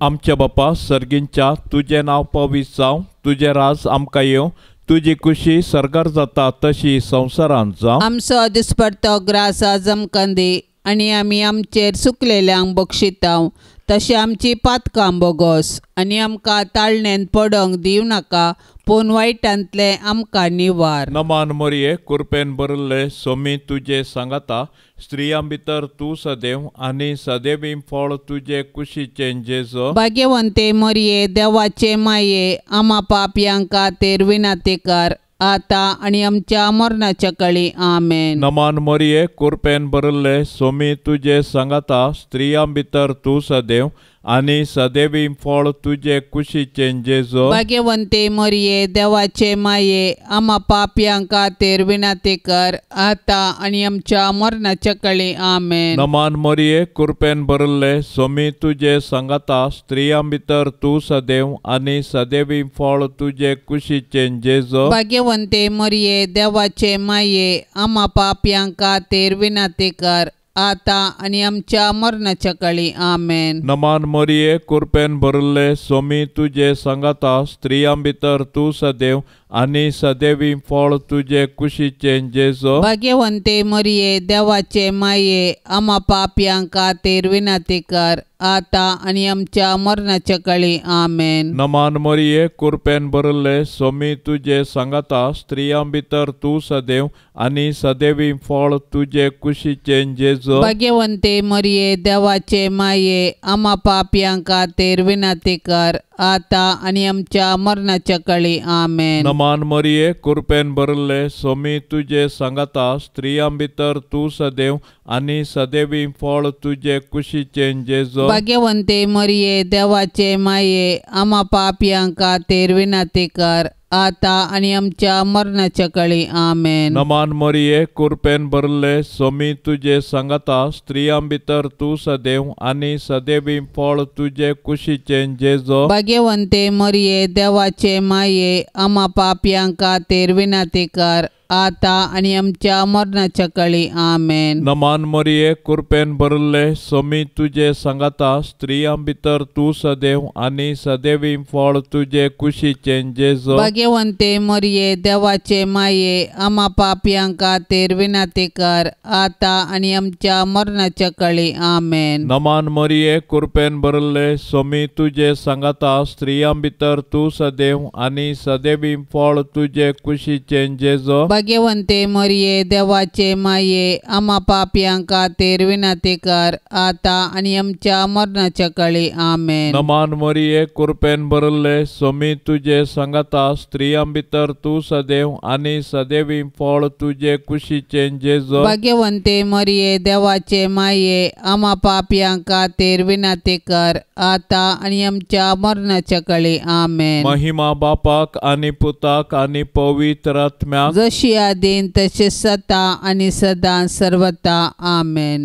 आमच्या बापा सर्गींच्या तुजें नांव पवित्र जावं, तुजें राज आमकां येवं, तुजी खुशी सर्गार जाता तशी संवसारांत जावं। आमचो दिसपडतो ग्रास आज आमकां दी आनी आमी आमचेर चुकलेल्यांक बक्षितांव तशें आमची पातकां बोगोस आनी आमकां ताळण्यांत पडोंक दिवं नाका पूण वायटांतलें आमकां निवार. नमान मरिये कुरपेन भरिल्ले सोमी तुजे सांगाता स्त्रियां भितर तूं सदैव आनी सदैवी फळ तुजे कुशीचें जेजो. भाग्यवंते मरिये देवाचे माये आमा पापयां खातीर विनंती कर आतां आनी आमच्या मरणाच्या कळी. आमेन. नमान मरिये कुरपेन भरिल्ले सोमी तुजे सांगाता स्त्रियां भितर तूं सदैव आनी सदैवी फळ तुजे कुशीचें जेजो. भाग्यवंते मरिये देवाचे माये आमा पापयां खातीर विनंती कर आतां आनी आमच्या मरणाच्या कळी. आमेन. नमान मरिये कुरपेन भरिल्ले सोमी तुजे सांगाता स्त्रियां भितर तूं सदैव आनी सदैवी फळ तुजे कुशीचें जेजो. भाग्यवंते मरिये देवाचे माये आमा पापयां खातीर विनंती कर आतां आनी आमच्या मरणाच्या कळी. आमेन. नमान मरिये कुरपेन भरिल्ले सोमी तुजे सांगाता स्त्रियां भितर तूं सदैव आनी सदैवी फळ तुजे कुशीचें जेजो. भाग्यवंते मरिये देवाचे माये आमा पापयां खातीर विनंती कर आतां आनी आमच्या मरणाच्या कळी. आमेन. नमान मरिये कुरपेन भरिल्ले सोमी तुजे सांगाता स्त्रियां भितर तूं सदैव आनी सदैवी फळ तुजे कुशीचें जेजो. भाग्यवंते मरिये देवाचे माये आमा पापयां खातीर विनंती कर आतां आनी आमच्या मरणाच्या कळी. आमेन. नमान मरिये कुरपेन भरिल्ले सोमी तुजे सांगाता स्त्रियां भितर तूं सदैव आनी सदैवी फळ तुजे कुशीचें जेजो. भाग्यवंते मरिये देवाचे माये आमा पापयां खातीर विनंती कर आतां आनी आमच्या मरणाच्या कळी. आमेन. नमान मरिये कुरपेन भरिल्ले सोमी तुजे सांगाता स्त्रियां भितर तूं सदैव आनी सदैवी फळ तुजे कुशीचें जेजो. भाग्यवंते मरिये देवाचे माये आमा पापयां खातीर विनंती कर आतां आनी आमच्या मरणाच्या कळी. आमेन. नमान मरिये कुरपेन भरिल्ले सोमी तुजे सांगाता स्त्रियां भितर तूं सदैव आनी सदैवी फळ तुजे कुशीचें जेजो. भाग्यवंते मरिये देवाचे माये आमा पापयां खातीर विनंती कर आतां आनी आमच्या मरणाच्या कळी. आमेन. नमान मरिये कुरपेन भरिल्ले सोमी तुजे सांगाता स्त्रियां भितर तूं सदैव आनी सदैवी फळ तुजे कुशीचें जेजो. भाग्यवंते मरिये देवाचे माये आमा पापयां खातीर विनंती कर आतां आनी आमच्या मरणाच्या कळी. आमेन. नमान मरिये कुरपेन भरिल्ले सोमी तुजे सांगाता स्त्रियां भितर तूं सदैव आनी सदैवी फळ तुजे कुशीचें जेजो. भाग्यवंते मरिये देवाचे माये आमा पापयां खातीर विनंती कर आतां आनी आमच्या मरणाच्या कळी. आमेन. महिमा बापाक आनी पुताक आनी पवित्र आत्म्याक, जशी आदीन तशें सता आनी सदां सर्वता. आमेन.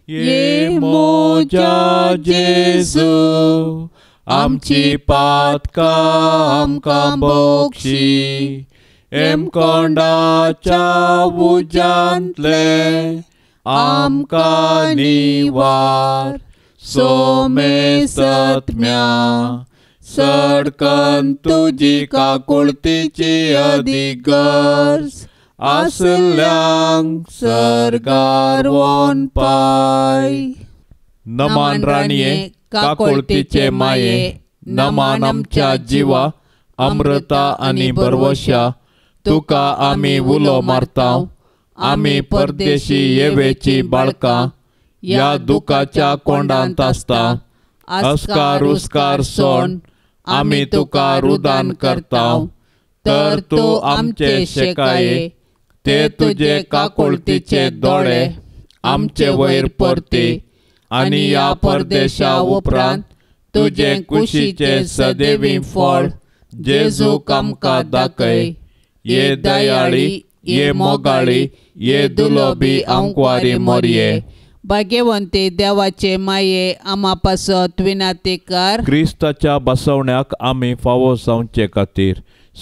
ये मोजा जेजू आमची पातकां आमकां बोक्षी एमकोंडाच्या उज्यांतले आमकां निवार सोमे सत्म्या सडकन तुजी काकुळतीची अदीक गरज आसल्यांक सर्गार वोन पाय. नमान राणये काकुळतीचे माये नमान आमच्या जिवा अमृता आनी भरवशा तुका आमी उलो मारता आमी परदेशी येवेची बाळकां ह्या दुखाच्या कोंडांत आसता अस्कार उस्कार सोण आमी तुका रुदान करता तर तूं आमचे शेकाये ते तुजे काकुळतीचे दोळे आमचे वयर परती आनी ह्या परदेशा उपरांत तुजे कुशीचे सदैवी फळ जेजूक आमकां दाखय. ये दयाळी ये मोगाळी ये दुलोबी आंकवारी मोरये. भाग्यवंती देवाचे माये आमा पासत विनंती कर. क्रिस्ताच्या बसवण्याक आमी फावो जावचे खातीर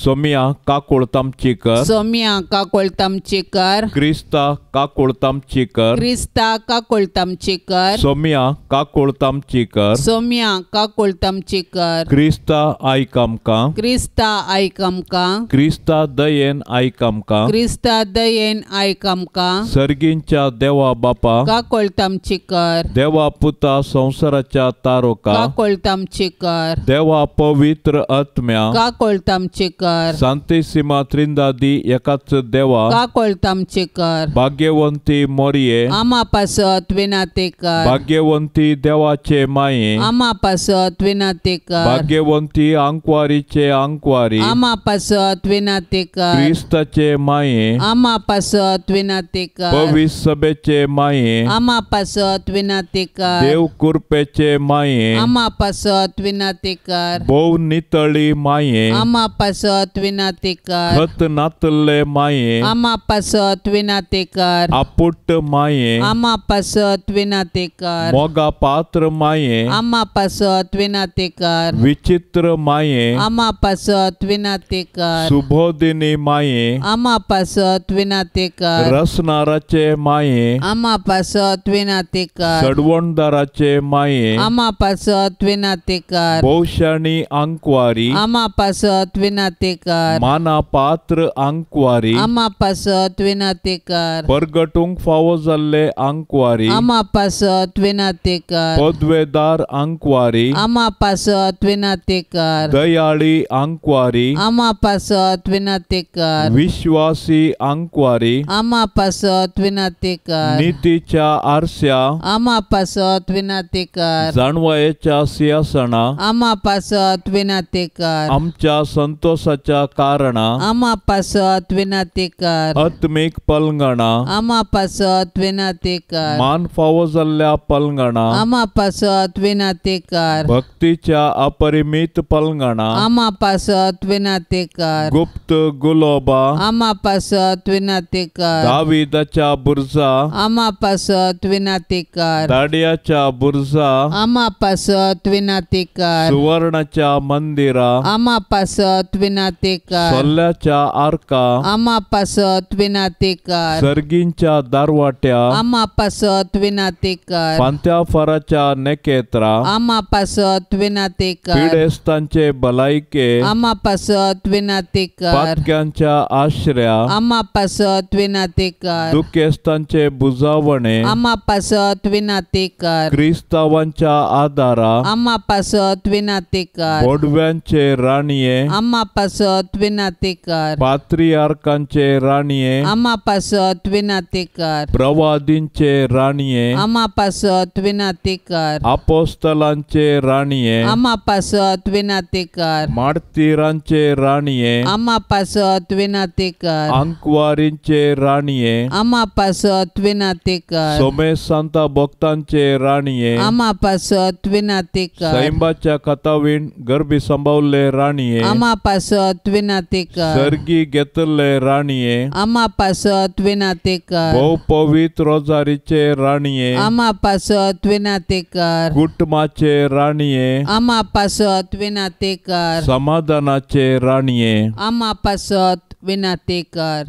सोमिया काकुळत आमची कर. सोमिया काकुळत आमची कर. क्रिस्ता काकुळत आमची कर. क्रिस्ता काकुळत आमची कर. सोमिया काकुळत आमची कर. सोमिया काकुळत आमची कर. क्रिस्ता आयक आमकां. क्रिस्ता आयक आमकां. क्रिस्ता दयेन आयक आमकां. क्रिस्ता दयेन आयक आमकां. सर्गींच्या देवा बापा काकुळत आमची कर. देवा पुता संवसाराच्या तारोका काकुळत आमची कर. देवा पवित्र आत्म्या काकुळत आमची कर. सांतिसिमा त्रिंदादी एकाच देवा काकुळत आमची कर. भाग्यवंती मोरये आमा पासत विनाते कर. भाग्यवंती देवाचे माये आमा पासत विनाते कर. भाग्यवंती आंकवारीचे आंकवारी आमा पासत विनाते कर. क्रिस्ताचे माये आमा पासत विनाते कर. पवित्र सभेचे माये आमा पासत विनाते कर. देव कृपेचे माये आमा पासत विनाते कर. भोव नितळी माये आमा पासत विनाते कर. खत नातल्ले माये आमा पासत विनाते कर. आपुट्ट माये आमा पासत विनाते कर. मोगा पात्र माये आमा पासत विनाते कर. विचित्र माये आमा पासत विनाते कर. सुबोधिनी माये आमा पासत विनाते कर. रसनाराचे माये आमा पासत विनाते कर. सडवणदाराचे माये आमा पासत विनाते कर. भोवशाणी आंकवारी आमा पासत विनाते कर. माना पात्र आंकवारी आमा पासत विनाते कर. परगटूंक फावो जाल्ले आंकवारी आमा पासत विनाते कर. पदवेदार आंकवारी आमा पासत विनाते कर. दयाळी आंकवारी आमा पासत विनाते कर. विश्वासी आंकवारी आमा पासत विनाते कर. नितीच्या आरस्या आमा पासत विनाते कर. जाणवायेच्या सिंहासना आमा पासत विनाते कर. आमच्या संतोषाच्या कारणा आमा पासत विनाते कर. आत्मीक पलंगणा आमा पासत विनाते कर. मान फावो जाल्ल्या पलंगणा आमा पासत विनाते कर. भक्तीच्या अपरिमित पलंगणा आमा पासत विनाते कर. गुप्त गुलोबा आमा पासत विनाते कर. दाविदाच्या बुर्जा आमा पासत विनाते कर. दाडियाच्या बुर्जा आमा पासत विनाते कर. सुवर्णाच्या मंदिरा आमा पासत विनाते कर. सोल्ल्याच्या आर्का आमा पासत विनाते कर. सर्गींच्या दारवाट्या आमा पासत विनाते कर. फांत्या फराच्या नेकेत्रा आमा पासत विनाते कर. पिडेस्तांचे भलायके आमा पासत विनाते कर. पातक्यांच्या आश्र्या आमा पासत विनाते कर. दुखेस्तांचे बुजावणे आमा पासत विनाते कर. क्रिस्तावांच्या आदारा आमा पासत विनाते कर. बोडव्यांचे राणये आमा पासत विनाते कर. पात्रियार्कांचे राणये आमा पासत विनाते कर. प्रवादींचे राणये आमा पासत विनाते कर. आपोस्तलांचे राणये आमा पासत विनाते कर. मार्तीरांचे राणये आमा पासत विनाते कर. आंकवारींचे राणये आमा पासत विनाते कर. सोमेसांता भक्तांचे राणये आमा पासत विनाते कर. सैंबाच्या कथावीण गर्भी संभावले राणये आमा पासत विनाते कर. सर्गी घेतले राणये आमा पासत विनाते कर. भोव पवित्र रोजारीचे राणये आमा पासत विनाते कर. कुटुंबाचे राणये आमा पासत विनाते कर. समाधानाचे राणये आमा पासत विनाते कर.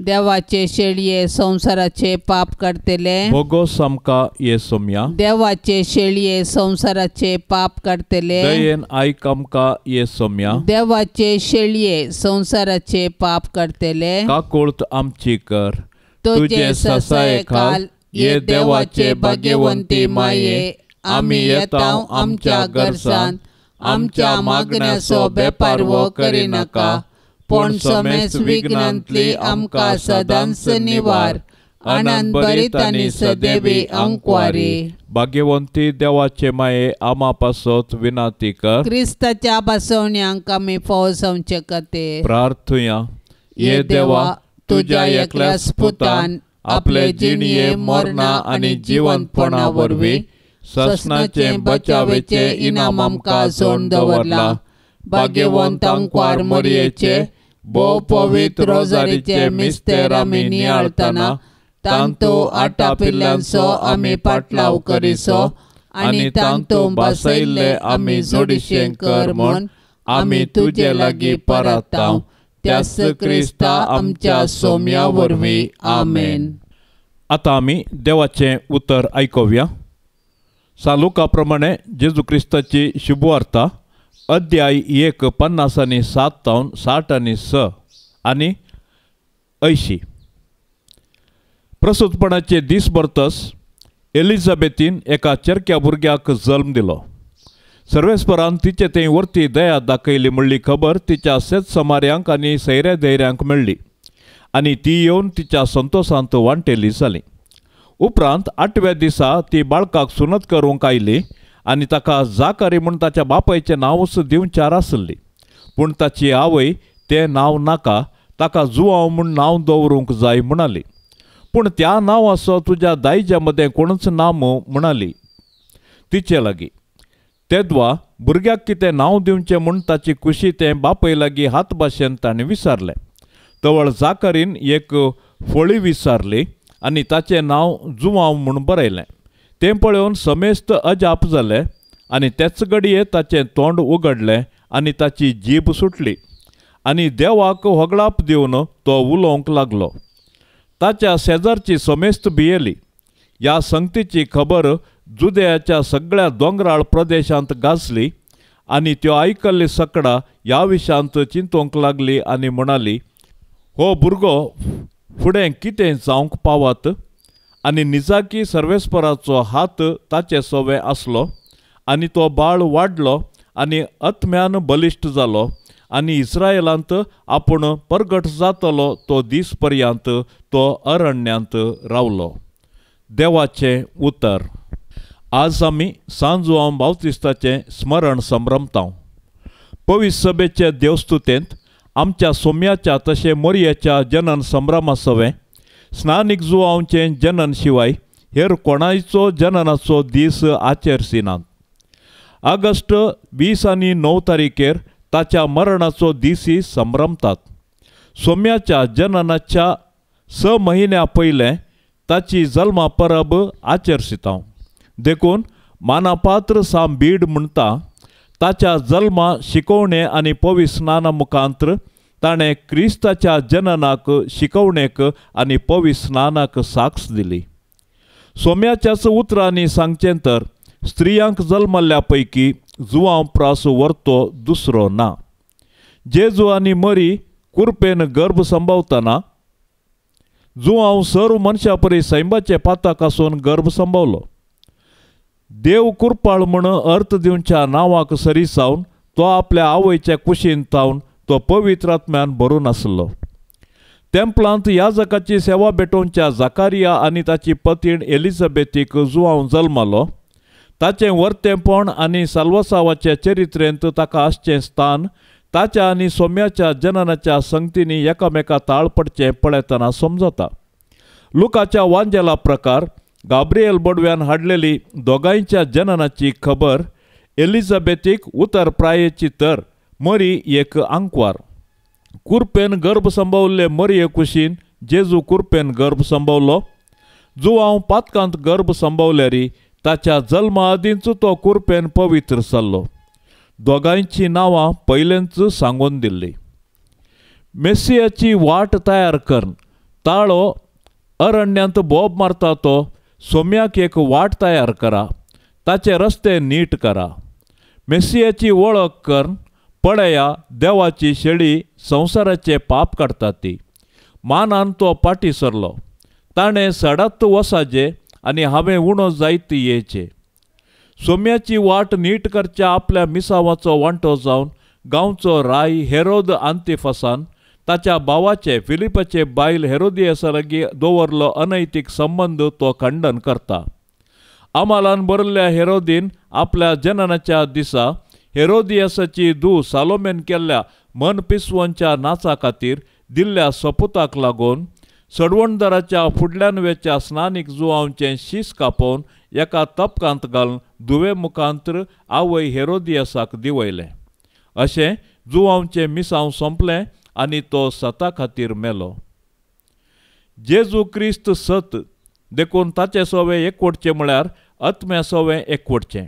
देवाचे शेळये संवसाराचे पाप काडटले भोगोस आमकां ये सोम्या. देवाचे शेळये संवसाराचे पाप काडटले दयेन आयक आमकां ये सोम्या. देवाचे शेळये संवसाराचे पाप काडटले काकुळत आमची कर. तुजे ससाये खाल ये देवाचे भाग्यवंती माये आमी येता आमच्या गरजान आमच्या मागण्याचो बेपारवो करिनाका पूण समेस विघ्नांतली आमकां सदांच निवार. आनंद भरीत आनी सदैवी अंकवारी. भाग्यवंती देवाचे माये आमा पासत विनाती कर. क्रिस्ताच्या बसवण्यांक आमी फावो जावचे खातीर प्रार्थुया. ये देवा तुज्या एकल्याच पुतान आपले जिणये मरणा आनी जिवंतपणा वरवीं ससनाचे बचावेचे इनाम आमकां जोडून दवरला. भाग्यवंत अंकवार मोरयेचे भोव पवित्र रोजारीचे मिस्तेर आमी नियाळतना तांतू आटा पिल्ल्यांचो आमी पाटलाव करिसो आनी तांतू बसयल्ले आमी जोडिशें कर म्हूण आमी तुजे लागीं परतांव त्याच क्रिस्ता आमच्या सोम्या वरवीं. आमेन. आतां आमी देवाचें उतर आयकुया. सालुका प्रमाणे जेजू क्रिस्ताची शुभवार्ता अध्याय 1 50 आनी 7 तावन 60 आनी 6 आनी 80. प्रसूतपणाचे दीस भरतस एलिझाबेथीन एका चेरक्या भुरग्याक जल्म दिलो. सर्वेस्परान तिचे थंय वरती दया दाखयली म्हणली खबर तिच्या शेत समार्यांक आनी सैऱ्या धैर्यांक मेळ्ळी आनी ती येवन तिच्या संतोशांत वांटेली जाली. उपरांत 8व्या दिसा ती बाळकाक सुनत करूंक आयली आनी ताका जाकारी म्हूण ताच्या बापायचें नांवूच दिवच्यार आसली. पूण ताची आवय तें नांव नाका, ताका जुवांव म्हूण नांव दवरूंक जाय म्हणाली. पूण त्या नांवाचो तुज्या दायज्या मदें कोणूच ना म्हणाली तिचे लागीं. तेद्वा भुरग्याक कितें नांव दिवचें म्हूण ताची खुशी तें बापय लागीं हात भाशेन ताणें विचारलें. तवळ जाकारीन एक फळी विचारली आनी ताचें नांव जुवांव म्हूण बरयलें. तें पळोवन समेस्त अजाप जालें आनी तेच घडये ताचें तोंड उगडलें आनी ताची जीब सुटली आनी देवाक होगळाप दिवन तो उलोवंक लागलो. ताच्या शेजारची समेस्त भियेली. ह्या संगतीची खबर जुदयाच्या सगळ्या दोंगराळ प्रदेशांत गाजली आनी त्यो आयकल्ली सकडां ह्या विशयांत चिंतूंक लागली आनी म्हणाली, हो भुरगो फुडें कितें जावंक पावत? आनी निजाकी सर्वेस्पराचो हात ताचे सवे आसलो आनी तो बाळ वाडलो आनी आत्म्यान बलिश्ट जालो आनी इस्रायलांत आपूण परगट जातलो तो दीस पर्यंत तो अरण्यांत रावलो. देवाचें उतर. आज आमी सांजुआंव बावतिस्ताचें स्मरण संभ्रमतांव. पवित्र सभेचे देवस्तुतेंत आमच्या सोम्याच्या तशें मोरयेच्या जनन संभ्रमा सवें स्नानीक जुवांवचें जनन शिवाय हेर कोणायचो जननाचो दीस आचरसिनात. ऑगस्ट 20 आनी 9 तारीखेर ताच्या मरणाचो दीसय संभ्रमतात. सोम्याच्या जननाच्या 6 म्हयन्या पयलें ताची जल्मा परब आचरसितांव. देखून मानापात्र साम बीड म्हणटा, ताच्या जल्मा शिकोवणे आनी पवित्र स्नाना मुखांत्र ताणें क्रिस्ताच्या जननाक शिकोवणेक आनी पवित्र स्नानाक साक्ष दिली. सोम्याच्याच उतरांनी सांगचें तर स्त्रियांक जल्मल्ल्या पैकी जुवांव प्रास वर्तो दुसरो ना. जेजू आनी मरी कुरपेन गर्भ संभवतना जुवांव सर्व मनशा परी सैमाचे पाताक आसून गर्भ संभवलो. देव कुरपाळ म्हण अर्थ दिवच्या नांवाक सरी सावन तो आपल्या आवयच्या कुशीन तावन तो पवित्र आत्म्यान भरून आसलो. तेंपलांत याजकाची सेवा भेटोवच्या जाकारिया आनी ताची पतीण एलिझाबेथीक जुवांव जल्मालो. ताचें वर्तेंपण आनी साल्वासावाच्या चरित्रेंत ताका आसचें स्थान ताच्या आनी सोम्याच्या जननाच्या संगतींनी एकामेका ताळ पडचें पळयतना समजता. लुकाच्या वांजेला प्रकार गाब्रिएल बोडव्यान हाडलेली दोगांयच्या जननाची खबर एलिझाबेथीक उतर प्रायेची तर मरी एक आंकवार. कुरपेन गर्भ संभवल्ले मरये कुशीन जेजू कुरपेन गर्भ संभवलो. जुवांव पातकांत गर्भ संभवल्यारी ताच्या जल्मा आदींच तो कुरपेन पवित्र जाल्लो. दोगांयची नांवां पयलेंच सांगून दिल्ली. मेसियाची वाट तयार करून ताळो अरण्यांत बोब मारता तो सोम्याक एक वाट तयार करा, ताचे रस्ते नीट करा. मेसियाची वळख करून पळया देवाची शेळी संवसाराचे पाप काडटा ती. मानान तो पाटी सरलो. ताणें सडात वसाजे आनी हांवें उणो जायत येयचें. सोम्याची वाट नीट करच्या आपल्या मिसावाचो वांटो जावन गांवचो राय हेरोद आंतिफसान ताच्या भावाचे फिलिपाचे बायल हेरोदियसा लागीं दवरलो अनैतीक संबंद तो खंडन करता. अमालान भरिल्ल्या हेरोदीन आपल्या जननाच्या दिसा हेरोदियसाची धूव सालोमेन केल्ल्या मन पिसवणच्या नाचा खातीर दिल्ल्या सपुताक लागून सडवणदाराच्या फुडल्यान वेच्या स्नानीक जुवांवचें शीस कापोवन एका तपकांत घालून धुवे मुखांत्र आवय हेरोदियसाक दिवयलें. अशें जुवांवचें मिसांव सोंपलें आनी तो सता खातीर मेलो. जेजू क्रिस्त सत देखून ताचे सोवे एकवटचें म्हळ्यार आत्म्या सोवे एकवटचें.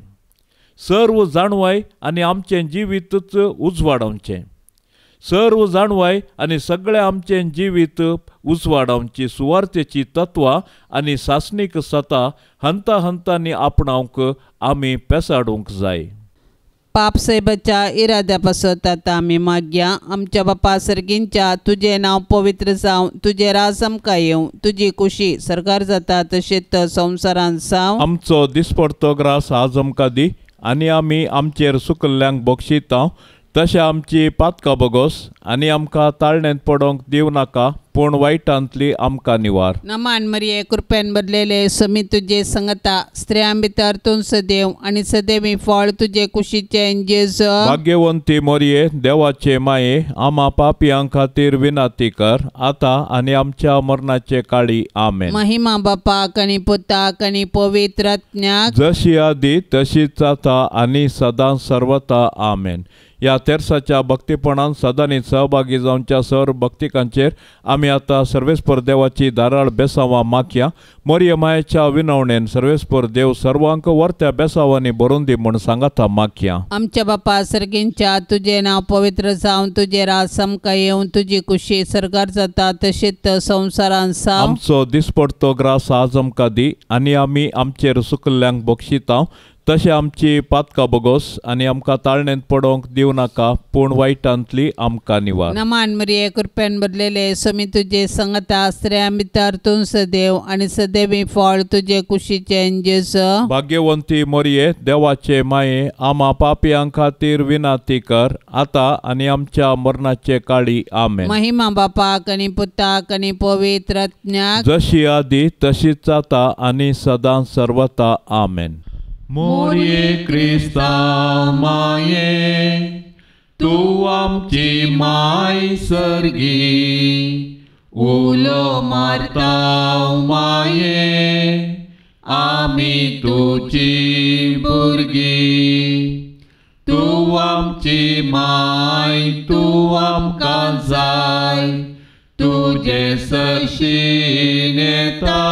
सर्व जाणवाय आनी आमचें जिवीतच उजवाडावचें. सर्व जाणवाय आनी सगळें आमचें जिवीत उजवाडावची सुवार्थेची तत्वां आनी सासणीक सता हंता हंतांनी आपणावंक आमी पेसाडूंक जाय. पाप साहेबाच्या इराद्या पासत आतां आमी मागया. आमच्या बापा सर्गींच्या तुजें नांव पवित्र जावं, तुजें राज आमकां येवं, तुजी कुशी सरकार जाता तशेंच संवसारांत जावं. आमचो दिसपडतो ग्रास आज आमकां दी आनी आमी आमचेर सुकल्ल्यांक बक्षिता तशें आमची पातकां बोगोस आनी आमकां ताळण्यांत पडोंक दिवं नाका, पूण वायटांतली आमकां निवार. नमान मरिये, कृपेन भरलेले, समी तुजे संगता, स्त्रियां भितर तूं सदैव आनी सदैवी फळ तुजे कुशीचें जेजू. भाग्यवंती मोरये, देवाचे माये, आमा पापयां खातीर विनंती कर आतां आनी आमच्या मरणाचे काळी. आमेन. महिमा बापाक आनी पुताक आनी पवित्र आत्म्याक, जशी आदी तशीच आतां आनी सदां सर्वता. आमेन. ह्या तेर्साच्या भक्तीपणान सदांनी सहभागी जावच्या सर्व भक्तिकांचेर आमी आतां सर्वेस्पर देवाची धाराळ बेसांवां मागया. मोरये मायेच्या विनवणेन सर्वेस्पर देव सर्वांक वर्त्या बेसांवांनी भरून दी म्हूण सांगाता मागया. आमच्या बापा सर्गींच्या तुजें नांव पवित्र जावं, तुजें राज आमकां येवं, तुजी कुशी सरकार जाता तशेंच संवसारांत जावं. आमचो दिसपडतो ग्रास आज आमकां दी आनी आमी आमचेर सुकल्ल्यांक बक्षिता तशें आमची पातकां बोगोस आनी आमकां ताळण्यांत पडोंक दिवं नाका, पूण वायटांतली आमकां निवार. नमान मरिये, कृपेन भरलेले, समी तुजे संगता, स्त्रियां भितर तूं सदैव आनी सदैवी फळ तुजे कुशीचें जेजू. भाग्यवंती मोरये, देवाचे माये, आमा पापयां खातीर विनंती कर आतां आनी आमच्या मरणाचे काळी. आमेन. महिमा बापाक आनी पुताक आनी पवित्र आत्म्याक, जशी आदी तशीच आतां आनी सदां सर्वता. आमेन. मोरये क्रिस्तांव माये, तूं आमची माय सर्गी, उलो मारता माये, आमी तुजी भुरगीं. तूं आमची माय, तूं आमकां जाय, तुजे सरशीं येता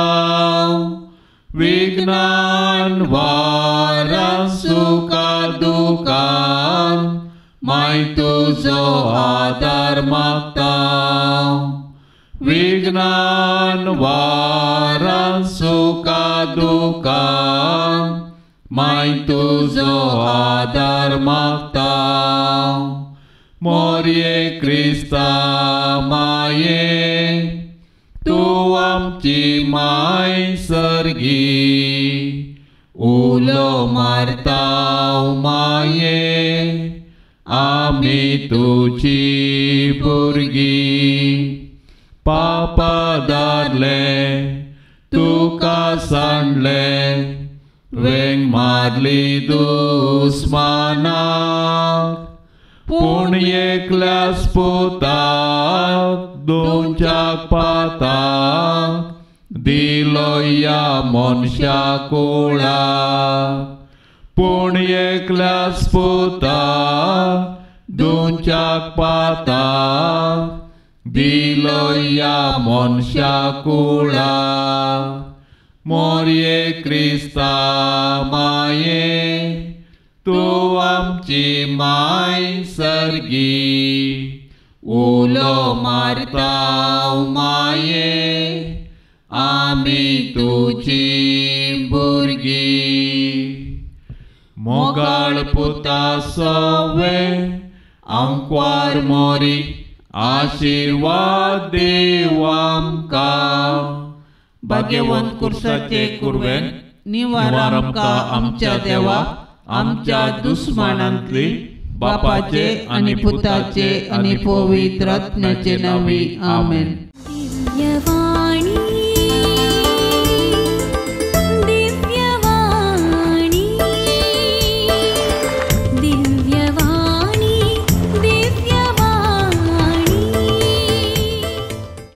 विघ्नान वारान सुखा दुखान, माय तुजो आदार मागता. विघ्नान वारान सुखा दुखान, माय तुजो आदार मागता. मोरये क्रिस्ता माये, तूं आमची माय सर्गी, उलो मारता माये, आमी तुजी भुरगीं. पापा दारले तुका सांडले, वेंग मारली दुस्मानाक, पूण एकल्याच पुताक दोनच्या पाताक दिलो ह्या मनशा कुळाक. पूण एकल्याच पुताक दोनच्या पाताक दिलो ह्या मनशा कुळाक. मोरये क्रिस्ता माये, तूं आमची माय सर्गी, उलो मारता माये, आमी तुजी भुरगीं. मोगाळ पुता सवे आंकवार मोरी, आशिर्वाद देव आमकां. भाग्यवंत कुर्साचे कुर्वेन निवार आमकां आमच्या देवा, आमच्या दुस्मानांतली, बापाचे आनी पुताचे आनी पवित्र आत्म्याचे नांवी. आमेन.